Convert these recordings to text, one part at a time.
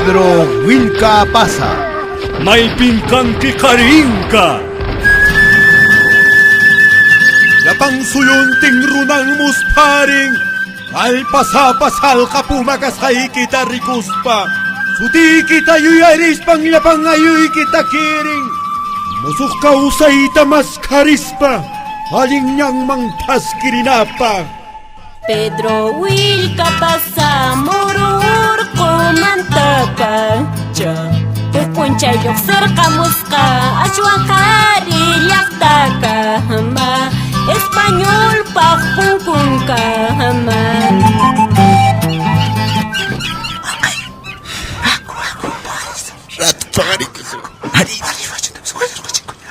Pedro Willka Pasa. Maypin kanki qhari inka. Llapan suyuntin runan muspharin, kallpasapa sallqa puma kasqaykita rikuspa, sutiykita yuyarispan llapan ayuykita kirin, musuq kawsayta maskharispa, allin ñanman thaskirinapaq. Pedro Willka Pasa muru urqumantapacha huk p'unchay lluqsirqamusqa ashwan qhari llaqtakama españolpaq punkunkama. Rato paqarikus. Ari.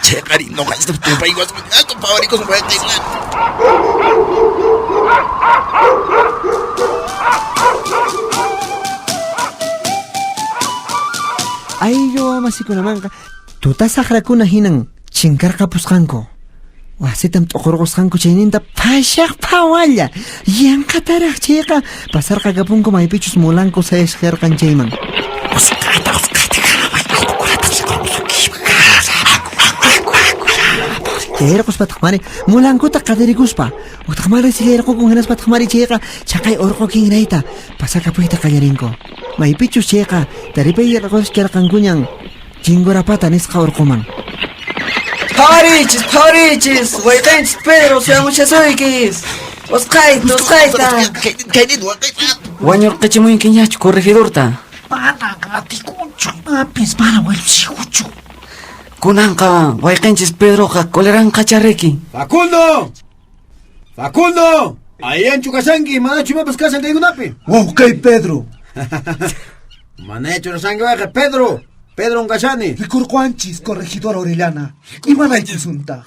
Chayqari noqanchista tupaykuaspa rato paqarikus Ayllu wamasikunamanqa tuta saqrakuna hinan chinkarqapusqanku. Wasitam t'uqurqusqanku chayninta phashaq phawalla. Yanqataraq chayqa pasarqakapunku maypichus mulanku sayashqarqan chayman. Chayarquspataq mari mulankuta qatirikuspa utaq mari sillayarqukun hinaspataq mari chayqa chaqay urqu kinrayta pasakapuyta qallarinku. Maypichus chayqa taripayarquskarqankuñan Chingurapata nisqa urquman. Phawarichis, phawarichis, wayqenchis Pedro suyamushasuykis. Usqhayta, usqhayta. Wañurqichimuykiñachu corregidorta? Manan atikunchu imapis, mana wañuchikuchu. Kunanqa wayqenchis Pedroqa coleranqachá riki. Facundo! Facundo! Allanchu kashanki, manachu imapas kashan kaykunapi? Wawqey Pedro. Manachu churashanki wayqe Pedro. Pedron kashani. Rikurqanchis corregidor Orellana. Imanaykusuntaq?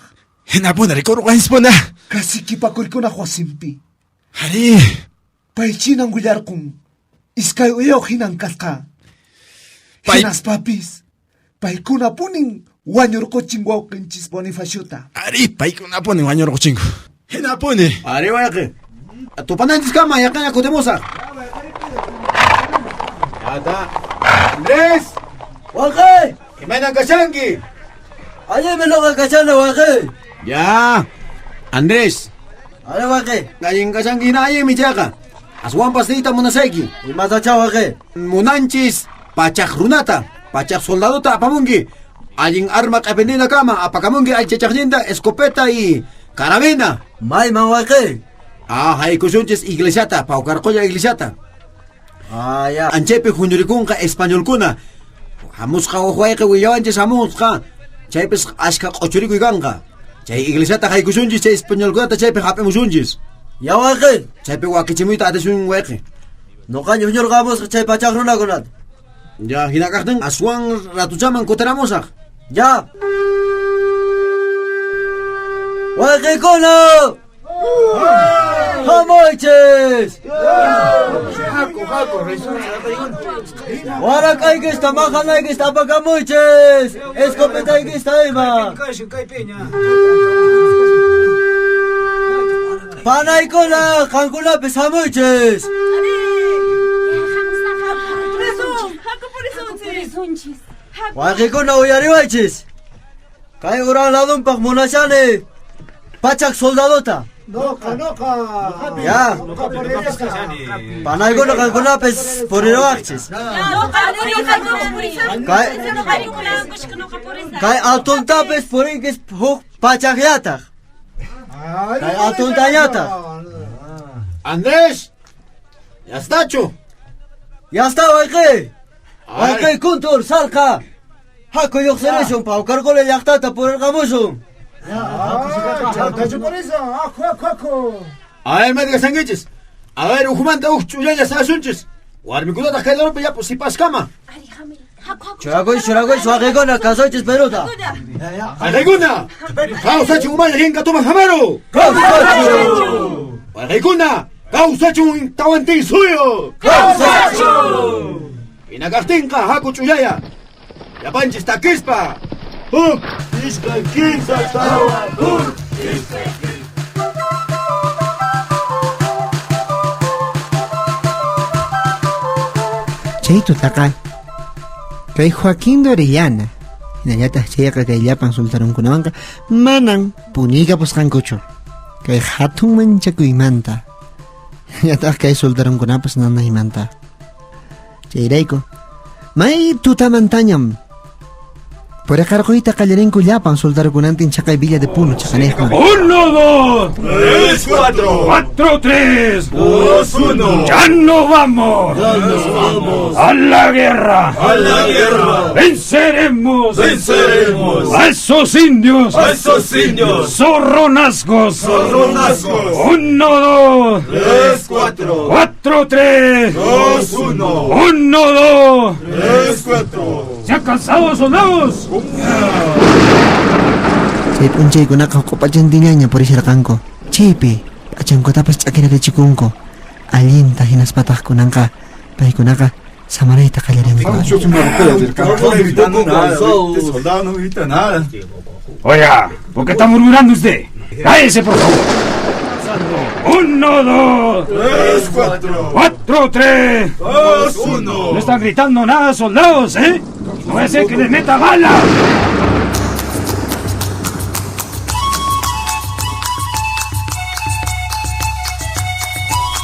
Hinapuna rikurqanchispuna. Kasiki pakurkunaq wasinpi. Ari. Paychinan willarqun. Iskay uyayuq hinan kasqa. Hinaspapis paykunapunin wañurquchin wawqinchis Bonifaciota. Ari, paykunapunin wañurquchinku. Hinapuni. Ari wayqe. Tupananchiskama yaqaña kutimusaq. Ata. Andrés! Wayqey! Imaynan kashanki? Allinmi noqa kashani wayqey. Ya. Andrés. Ari wayqey. Allin kashanki hina allinmi chayqa. Aswanpas niyta munasayki. Imatacha wayqey? Munanchis pachaq runata, pachaq soldadota apamunki. Allin arma q'epinina kama apakamunki allchachaqninta, escopeta y carabina. Mayman wayqey? Ah, haykusunchis iglesiata, Paucarcolla iglesiata. Ah, ya. Anchaypi huñurikunqa españolkuna. Hamusqa huk wayqi willawanchis hamusqa. Chaypis ashka q'ochurikuy kanqa. Chay iglesiata haykusunchis, chay españolkunata chaypi hap'imusunchis. Ya wayqey. Chaypi wakichimuyta atisun wayqi. Noqaña huñurqamusqa chay pachaq runakunata. Ya, hina kaqtin aswan ratuchaman kutiramusaq. Ya. Wayqikuna! Hamuychis! Warak'aykista maqanaykista apakamuychis! Escopetaykista ima! Panaykuna, qankunapis hamuychis! Wayqikuna uyariwaychis! Kay uran ladunpaq munashani pachak soldadota. Noqa, noqa. Ya. Panaykuna qankunapis puriruwaqchis. Kay altuntapis purinkis huk pachakllataq. Kay altuntañataq. Andrés, ya estachu? Ya está wayqey. Wayqey kuntur salqa. Haku lluqsirisun Paucarcolla llaqtata purirqamusun. A ver, me digas A ver, ujumanta uj ch'ullalla sasunchis. Warmikunataq kay larupi yapu sipaskama. Churakuy, churakuy, wayqikuna kasuychis Peruta. Wayqikuna, kawsachun umalla Inka Tupac Amaru. Kawsachun. Wayqikuna, kawsachun Tawantinsuyu. Kawsachun. Hina kaqtinqa haku ch'ullaya. Llapanchis takispa. Huk, iskay, kimsa, tawa, huk, iskay. Chay tutaqa Kay Joaquín de Orellana, hinallataq chayqa kay llapan sultarunkunawanqa manan puñuykapusqankuchu. Kay hatun manchakuymanta, hinallataq kay sultarunkunapas nanaymanta. Chayrayku, may tutamantañam puriqarquyta qallarinku llapan sultarukunantin chaqay Villa de Puno chaqanejman. 1, 2, 3, 4, 4, 3, 2, 1. ¡Ya no vamos! ¡Ya nos vamos! ¡A la guerra! ¡A la guerra! ¡Venceremos! ¡Venceremos! ¡A esos indios! ¡A esos indios! ¡Zorronazgos! ¡Zorronazgos! 1, 2, 3, 4, 4, 3, 2, 1, 1, 2, 3, 4. ¿Se han cansado, soldados? Chay p'unchaykunaqa q'upachantiñaña purisharqanku. Chaypi p'achankutapas ch'akirarichikunku. Allinta hinaspataq kunanqa paykunaqa samarayta qallarinku. Oiga, ¿por qué está murmurando usted? ¡Cállese, por favor! 1, 2, 3, 4, 4, 3, 2, 1. No están gritando nada, soldados, ¿eh? No es que les meta bala.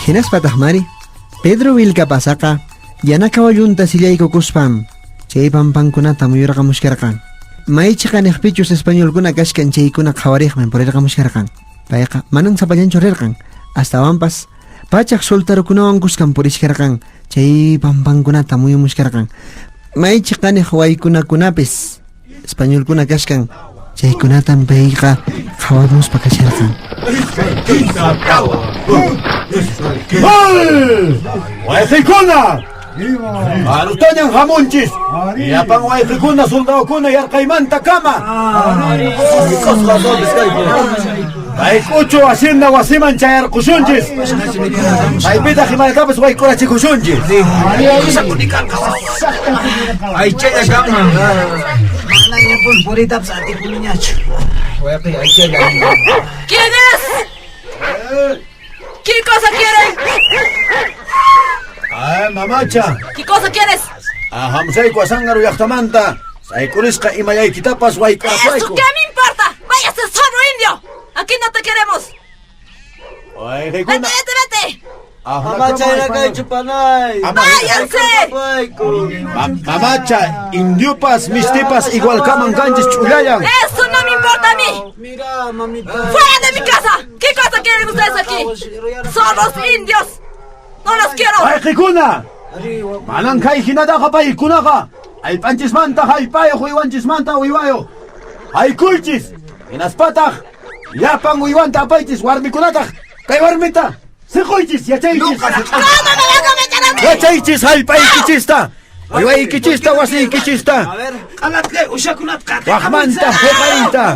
Hinaspataq mari, Pedro Vilcapasaqa yana kawallunta sillaykukuspam chay pampankunata muyurqamushkarqan. May chiqaniqpichus españolkuna kashkan chaykuna qhawariqman purirqamushkarqan. Payqa manan sapallanchu rirqan, astawanpas pachaq sultarukunawan kuskan purishkarqan chay pampankunata muyumushkarqan. May chiqaniq waykunakunapis españolkuna kashkan chaykunatan payqa qhawamuspa kasharqan. ¡Wayqikuna! Arutañan hamunchis! Llapan wayqikuna soldadokuna yarqaymanta kama! Kaykuchu hacienda wasiman chayarqushunchis! Chaypitaq imaytapas wayk'urachikushunchis! Aychalla kanman. Manañapun puritapas atipuniñachu. Wayqi aychalla. ¿Quién es? ¿Qué cosa quieren? Ay, mamacha. ¿Qué cosa quieres? Hamusayku Asangaru llaqtamanta. Saykurisqa imallaykitapas wayk'urapayku. ¿Eso qué me importa? ¡Váyase, zorro indio! ¡Aquí no te queremos! Vete, vete, vete! Mamacha irakaychu panay. ¡Váyanse! Mamacha, indiopas, mistipas igual kaman kanchis ch'ullallan. ¡Eso no me importa a mí! Mira, mamita. ¡Fuera de mi casa! ¿Qué cosa quieren ustedes aquí? ¡Zorros indios! ¡No los quiero! ¡Wayqikuna! Manan kay hinataqa paykunaqa. Allpanchismanta hallpayuq, uywanchismanta uywayuq. Haykuychis! Hinaspataq llapan uywanta apaychis warmikunataq kay warmita siquychis, yachaychis. Yachaychis hallpaykichista. Uywaykichista, wasiykichista. A ver, Waqmanta huqariyta.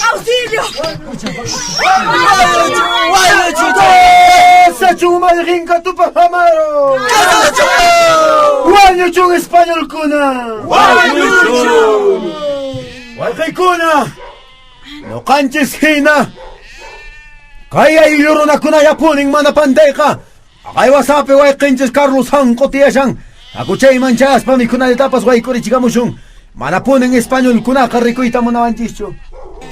¡Auxilio! ¡Auxilio! ¡Kawsachun mallqinka Tupac Amaru! ¡Wañuchun españolkuna! ¡Wañuchun! Wayqiykuna! Ñuqanchis hina! Kay ayllu runakuna yapunin mana pantayqa! Aqay wasapi wayqinchis Carlos Hanqo tiyashan! Hakuchayman chayaspa mikhunallatapas wayk'urichikamushun! Manapunin españolkunaqa rikuyta munawanchischu!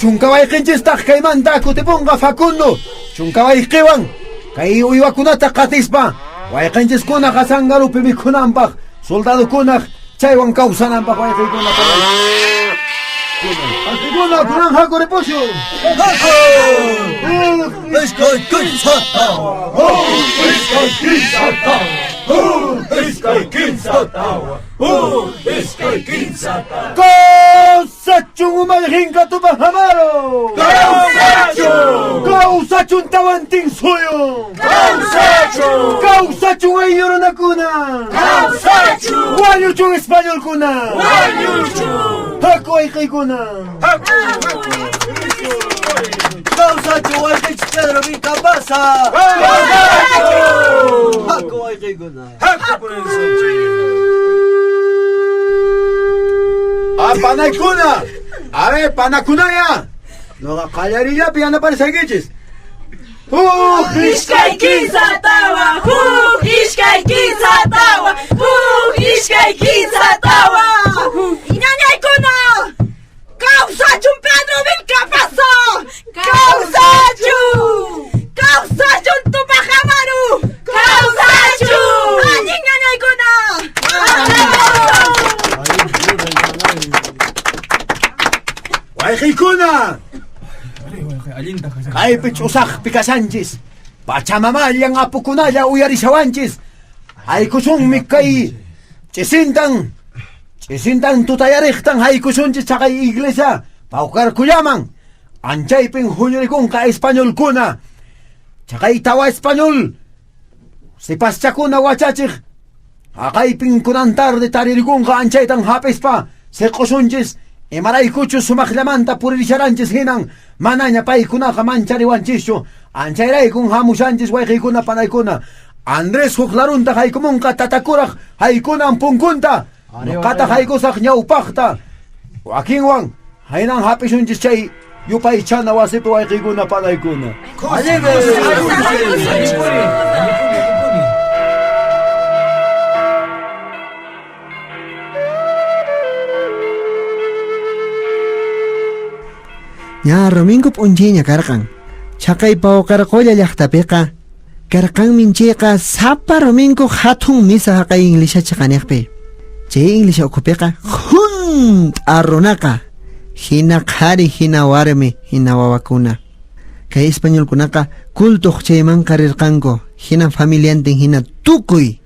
Chunka wayqinchistaq kaymanta kutipunqa Facundo! Chunka wayqiwan! Kay uywakunata qatispa! Wayqinchiskuna Asangarupi mikhunanpaq, soldadokunaq chaywan kawsananpaq wayqiykuna. Wayqiykuna kunan hakuripushu! Haku! Iskay kinsa tawa. Iskay kinsa tawa. Iskay kinsa tawa. Iskay kinsa tawa. Kawsachun umallinka Tupac Amaru! Kawsachun! Kawsachun Tawantinsuyu! Kawsachun! Kawsachun ayllu runakuna! Kawsachun! Wañuchun españolkuna! Wañuchun! Haku wayqiykuna! Kawsachu wayqichis Pedro Vilcapasa. Haku wayqiykuna. ¡Ah, panaykuna! A ver, panakunaya! Noqa qallarillapi yanaparisaykichis. Huk Iskay kinsa tawa, huk iskay kinsa tawa, huk iskay kinsa tawa. Ñañaykuna, kawsachun Pedro Vilcapasa, kawsachun, kawsachun Tupac Amaru, kawsachun. Allin ñañaykuna. Wayqiykuna! Kaypi ch'usaqpi kashanchis. Pachamamallan apukunalla uyarishawanchis. Haykusunmi kay ch'isintan ch'isintan tutayariqtan haykusunchis chaqay iglesia Pawkarkullaman. Anchaypin huñurikunqa españolkuna. Chaqay tawa español sipaschakuna wachachiq haqaypin kunan tarde taririkunqa anchaytan hap'ispa siq'usunchis imaraykuchus sumaqllamanta puririsharanchis hinan manaña paykunaqa manchariwanchischu anchayraykun hamushanchis wayqiykuna panaykuna Andrés huk larunta haykumunqa tatakuraq haykunan punkunta nuqata haykusaq ñawpaqta wakinwan haynan hap'ishunchis chay yupaychana wasipi wayqiykuna panaykuna. Ña Romingo p'unchayña karqan. Chaqay Pawqarqulla llaqtapiqa karqanmin chayqa sapa Romingo hatun misa haqay iglesia chaqaniqpi. Chay iglesia ukhupiqa hunt'a runaqa hina qhari hina warmi hina wawakuna. Kay españolkunaqa cultuq chaymanqa rirqanku hina familiantin hina tukuy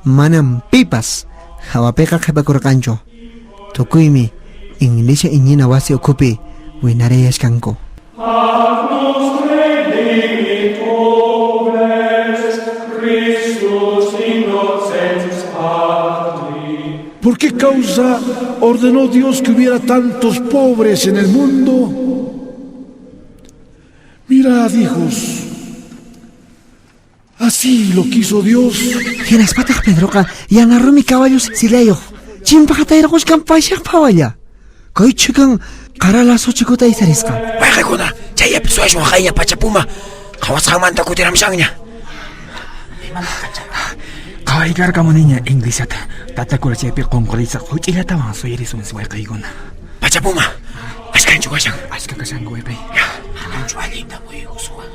manam pipas hawapiqa qhipakurqanchu. Tukuymi iglesia iñina wasi ukhupi winarayashkanku. ¿Por qué causa ordenó Dios que hubiera tantos pobres en el mundo? Mirad, hijos, así lo quiso Dios. Hinaspataq Pedroqa yana rumi caballos silayuq chimpaqatayarquskan payshaq phawalla. Kay chikan qara lazo chikuta aysarisqa. Wayqiykuna, chayllapi suyashun haqayña pachapuma qhawasqanmanta kutiramshanña. Qhawaykarqamuniña iglesiata tatakura chaypi qunquriysa huch'illatawan suyarisun wayqiykuna. Pachapuma, ashkanchu kashan? Ashka kashanku wayqiy. Manchu allinta muyukuswan.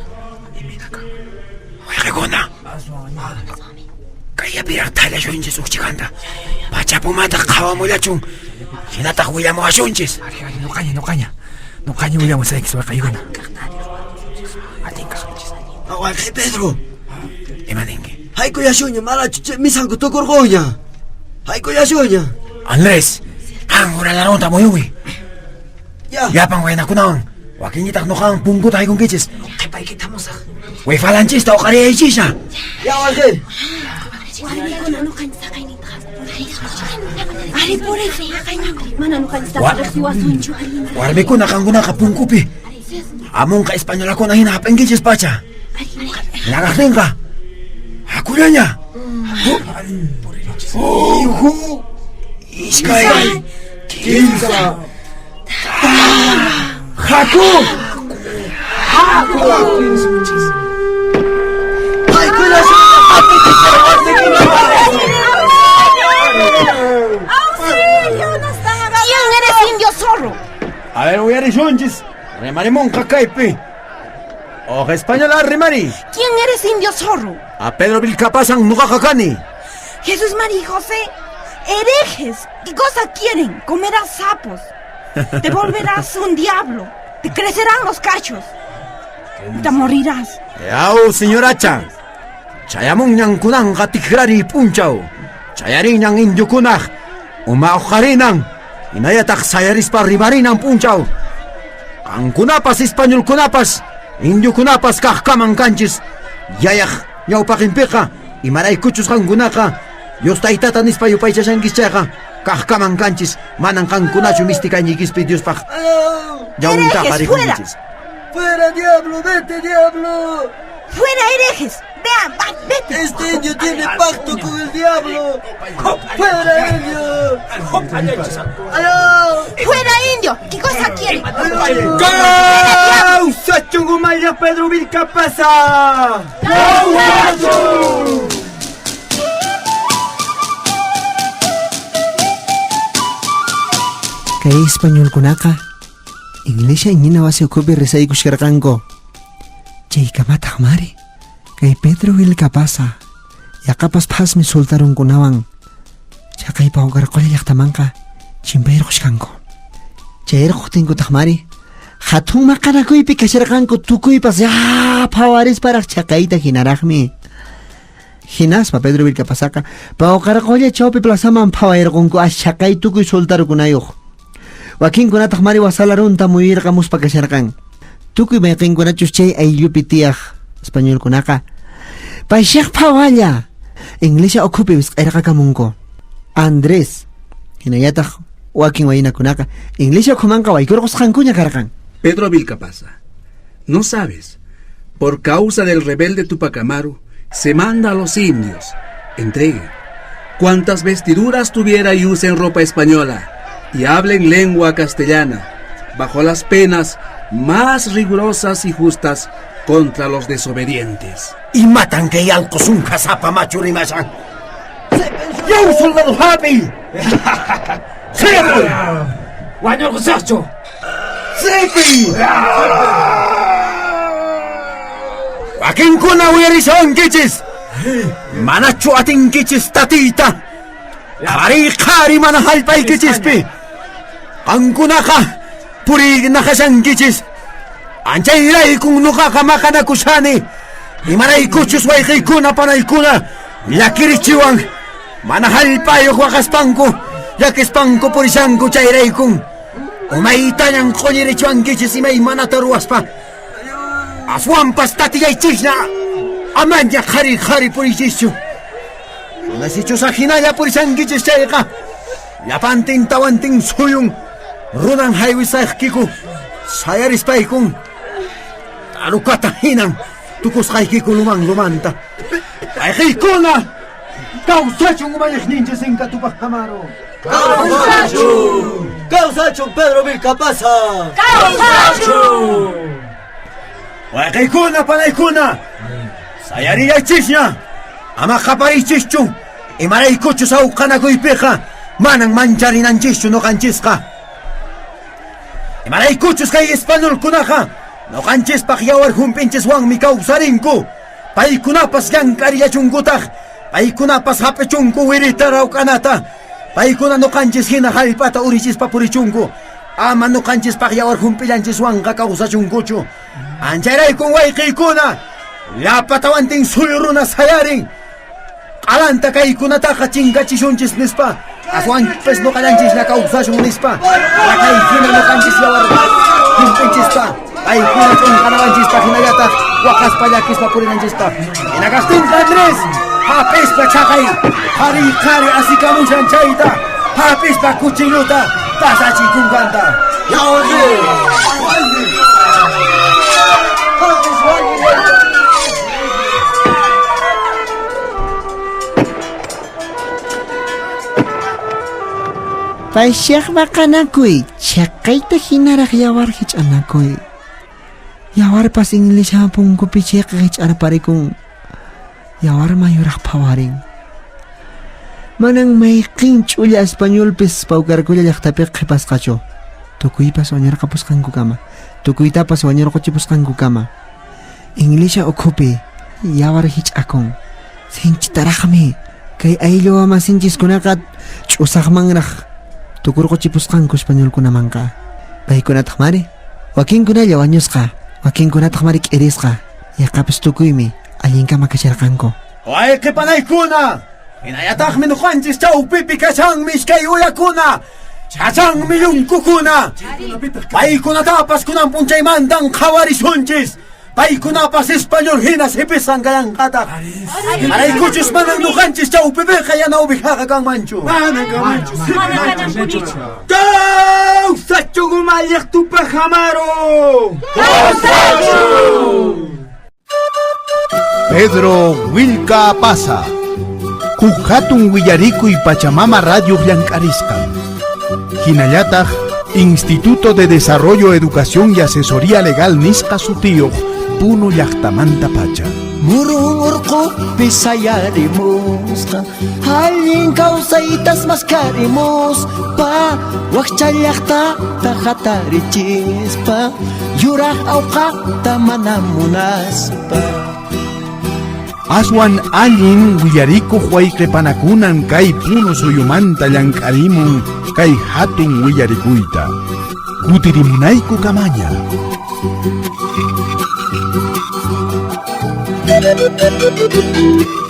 Wayqiykuna, kayllapiraq thallasunchis huk chikanta. Pachapumataq qhawamullachun, hinataq willamuwasunchis. Ari, ari, nuqaña, nuqaña. Nuqaña willamusaykis wayqiykuna. Allin kaqninchis. Wayqi Pedro, Ima ninki? haykuyashuña manachu chay misanku tukurquña. Haykuyashuña. Andrés, qan uralarunta muyuwi. Ya. Llapan waynakunawan wakinñitaq nuqawan punkuta haykunkichis. Qhipaykita hamusaq. Wayfalanchista uqariyaychisha. Ya wayqi. Warmikuna nuqanchis haqayninta Ari puriy mana nuqanchistaqa riqsiwasunchu. Warmikuna qankunaqa punkupi hamunqa españolakuna hina hap'inkichis pacha. Hinaqtinqa hakullaña. Huk, iskay, kimsa, haku! ¡Auxilio! ¡Nos están agarrando! ¿Quién eres, indio zorro? A ver, uyarisunchis. Rimarimunqa kaypi. Ojo española rimari. ¿Quién eres, indio zorro? A Pedro Vilcapasan nuqaqa kani. Jesús, María y José, herejes, ¿qué cosa quieren? Comerás sapos. Te volverás un diablo. Te crecerán los cachos. Te morirás. Yaw, señoracha. Chayamunñan kunanqa tikrari p'unchaw. Chayariñan indiokunaq uma uqarinan. Hinallataq sayarispa rimarinan p'unchaw. Qankunapas españolkunapas indiokunapas kaqkaman kanchis. Yayaq ñawpaqinpiqa imaraykuchus qankunaqa Dios taytata nispa yupaychashankis chayqa kaqkaman kanchis manan qankunachu mistikañiykispi Diospaq ñawintaqa Herejes, fuera. rikunkichis. Fuera diablo, vete diablo. ¡Fuera, herejes! ¡Ve Va, vete. Este indio tiene pacto con el diablo. ¡Fuera, indio! ¡Aló! ¡Fuera, indio! ¿Qué cosa quiere? ¡Kawsachun umalliq Pedro Vilcapasa! ¡Kawsachun! Kay españolkunaqa Iglesia iñina wasi ukhupi rezaykushkarqanku. Chaykamataq mari kay Pedro Vilcapasa yaqapas phasmi sultarunkunawan chaqay Pawkarqulla llaqtamanqa chimpayarqushkanku. Chayarquqtinkutaq mari hatun maqanakuypi kasharqanku tukuypas ya phawarisparaq chaqayta hinaraqmi. Hinaspa Pedro Vilcapasaqa Pawkarqulla chawpi plazaman phawayarqunku aschaqay tukuy sultarukunayuq. Wakinkunataq mari wasalarunta muyirqamuspa kasharqan. Tukuy mayqinkunachus chay ayllupi tiyaq españolkunaqa payshaq phawalla Iglesia ukhupi wisq'ayrqakamunku. Andrés hinallataq wakin waynakunaqa Iglesia ukhumanqa waykurqusqankuña karqan. Pedro Vilcapasa, no sabes, por causa del rebelde Tupac Amaru, se manda a los indios, entreguen cuantas vestiduras tuviera y usen ropa española, y hablen lengua castellana, bajo las penas más rigurosas y justas contra los desobedientes. Y matan que alqo sapa machu rimashan. ¡Yaw, soldado happy! ¡Sepi! ¡Wañurqusaqchu! ¡Sepi! Wakinkuna uyarishawankichis! Manachu atinkichis tatiyta! Qhari qhari mana hallp'aykichispi! Qankunaqa puriynaqashankichis! Anchayraykun nuqaqa maqanakushani! Imaraykuchus wayqiykuna panaykuna llakirichiwan! Mana hallp'ayuq waqaspanku llakispanku purishanku chayraykun! Umaytañan q'uñirichiwankichis imaymanata ruwaspa! Aswanpas tatiyaychisña! Amaña qhari qhari puriychischu! Manasichus ahinalla purishankichis chayqa! Llapantin tawantin suyun runan haywisaykiku sayarispaykun tarukata hinan tukusqaykiku luman lumanta. Wayqiykuna kawsachun umalliqninchis Inka Tupac Amaru. ¡Kawsachun! ¡Kawsachun Pedro Vilcapasa! ¡Kawsachun! Wayqiykuna panaykuna sayarillaychisña ama qapariychischu imaraykuchus awqanakuypiqa manan mancharinanchishchu nuqanchisqa. Imaraykuchus kay españolkunaqa nuqanchispaq yawar hump'inchiswanmi kawsarinku. Paykunapas llank'arillachunkutaq, paykunapas hap'ichunku wirita rawk'anata, paykuna nuqanchis hina hallp'ata urichispa purichunku. Ama nuqanchispaq yawar hump'illanchiswanqa kawsachunkuchu. Anchayraykun wayqiykuna llapa tawantin suyu runa sayarin. Q'alanta kaykunataqa chinkachishunchis nispa. Aswanpis nuqallanchislla kawsashun nispa. Rakaykuna nuqanchis yawar hump'inchispa. Paykuna ch'unqanawanchispa hinallataq waqaspa llakispa purinanchispa. Hinakaqtinqa Andrés, hap'ispa chaqay qhari qhari asikamushan chayta, hap'ispa cuchilluta pasachikunkanta. ¡Ya wayqi! Payshaq maqanakuy, chaqayta hinaraq yawar hich'anakuy. Yawarpas Iglesia punkupi chayqa hich'arparikun. Yawar mayuraq phawarin. Manan mayqin ch'ulla españolpis Pawkarqulla llaqtapi qhipasqachu. Tukuypas wañurqapusqankukama, tukuytapas wañurquchipusqankukama. Iglesia ukhupi yawar hich'akun. Sinchitaraqmi kay ayllu wamasinchiskunaqa ch'usaqmanraq tukurquchipusqanku españolkunamanqa. Paykunataq mari wakinkunalla wañusqa, wakinkunataq mari k'irisqa. Yaqapas tukuymi allinkama kasharqanku. Wayqipanaykuna, hinallataqmi nuqanchis chawpipi kashanmi iskay uyakuna, chachanmi llunkukuna. Paykunatapas kunan p'unchaymantan qhawarishunchis. Paykunapas español hina sipisqan kallanqataq. Imaraykuchus manan nuqanchis chawpipiqa yana uwijaqa kanmanchu. Manan kanmanchu. ¡Kawsachun umalliq Tupac Amaru! ¡Kawsachun! Pedro Willka Pasa. Huk hatun willarikuy Pachamama Radio llank'arisqan. Hinallataq Instituto de Desarrollo, Educación y Asesoría Legal nisqa sutiyuq Puno llaqtamanta pacha. Murun urqupi sayarimusqa allin kawsaytas maskarimuspa wakcha llaqtata hatarichispa yuraq awqata mana munaspa. Aswan allin willarikuq wayqipanakunan kay Puno suyumanta llank'arimun kay hatun willarikuyta. Kutirimunayku kamaña. Thank you.